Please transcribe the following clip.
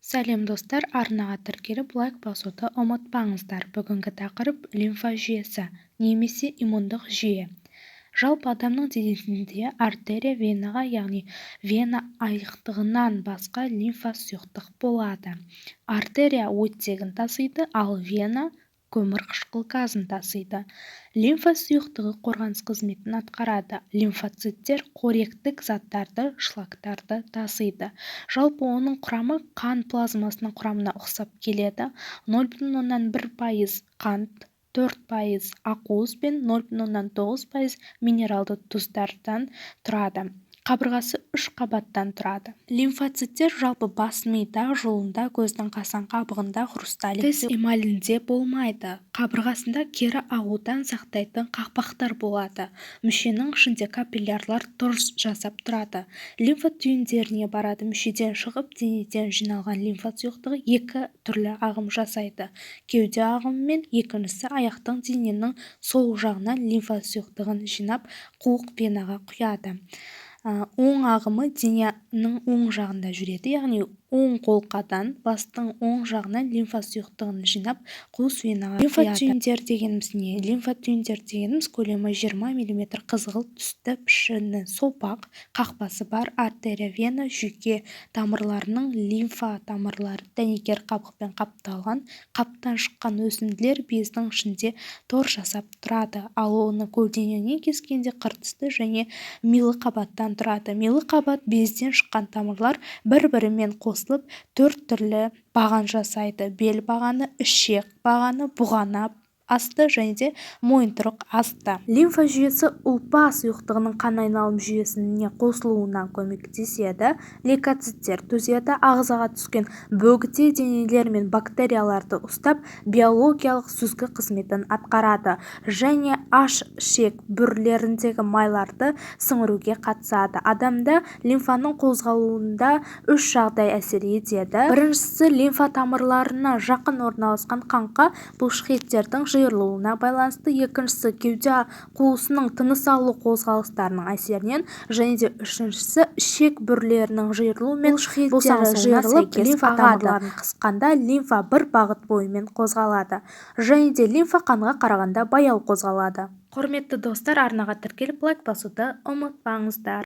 Сәлем, достар! Арнаға тіркеліп, лайк басуды ұмытпаңыздар. Бүгінгі тақырып: лимфа жүйесі немесе иммундық жүйе. Жалпы адамның денесінде артерия, венаға, яғни вена айықтығынан басқа лимфа сұйықтық болады. Артерия оттегін тасиды, ал вена көмірқышқыл газын тасиды. Лимфа сұйықтығы қорғаныс қызметін атқарады. Лимфоциттер қоректік заттарды, шлактарды тасиды. Жалпы оның құрамы қан плазмасының құрамына ұқсап келеді: 0,1% қант, 4% ақуыз бен 0,9% минералды тұздардан тұрады. Қабырғасы үш қабаттан тұрады. Лимфоциттер жалпы бас мида, жұлында, көздің қасаң қабығында, хрусталикте, тіс эмалінде болмайды. Қабырғасында кері ағудан сақтайтын қақпақтар болады. Мүшенің ішінде капиллярлар тор жасап тұрады, лимфа түйіндеріне барады. Мүшеден шығып, денеден жиналған лимфа сұйықтығы екі түрлі ағым жасайды: кеуде ағымымен, екіншісі аяқтың, дененің сол жағынан лимфа сұйықтығын жинап, қуық венаға құяды. Оң ағымы дененің оң жағында жүреді, яғни оң қолқадан, бастың оң жағынан лимфа сұйықтығын жинап, қуыс венаға. Лимфа түйіндер дегеніміз не? Лимфа түйіндер дегеніміз көлемі 20 мм, қызғылт түсті, пішіні сопақ, қақпасы бар артерия, вена, жүйке тамырларының лимфа тамырлары дәнекер қабықпен қапталған. Қаптан шыққан өсінділер бездің ішінде тор жасап тұрады, ал оны көлденеңінен кескенде қыртысты және милы қабаттан тұрады. Милы қабат безден шыққан тамырлар бір-бірімен қосылып, төрт түрлі баған жасайды: бел бағаны, ішек бағаны, бұғана асты және де мойынтұрық асты. Лимфа жүйесі ұлпа сұйықтығының қан айналым жүйесіне қосылуына көмектеседі, лейкоциттер түзеді, ағзаға түскен бөгде денелер мен бактерияларды ұстап, биологиялық сүзгі қызметін атқарады және аш ішек бүрлеріндегі майларды сіңіруге қатысады. Адамда лимфаның қозғалуында үш жағдай әсер етеді. Біріншісі лимфа тамырларына жақын орналасқан қаңқа бұлшықеттердің жиырылуына байланысты, екіншісі кеуде қуысының тыныс алу қозғалыстарының әсерінен және де үшіншісі ішек бүрлерінің жиырылуы мен Бұлшықеттері жиырылып, сәйкес лимфа ағады. тамырларын қысқанда лимфа бір бағыт бойымен қозғалады және де лимфа қанға қарағанда баяу қозғалады. Құрметті достар, арнаға тіркеліп, лайк басуды ұмытпаңыздар.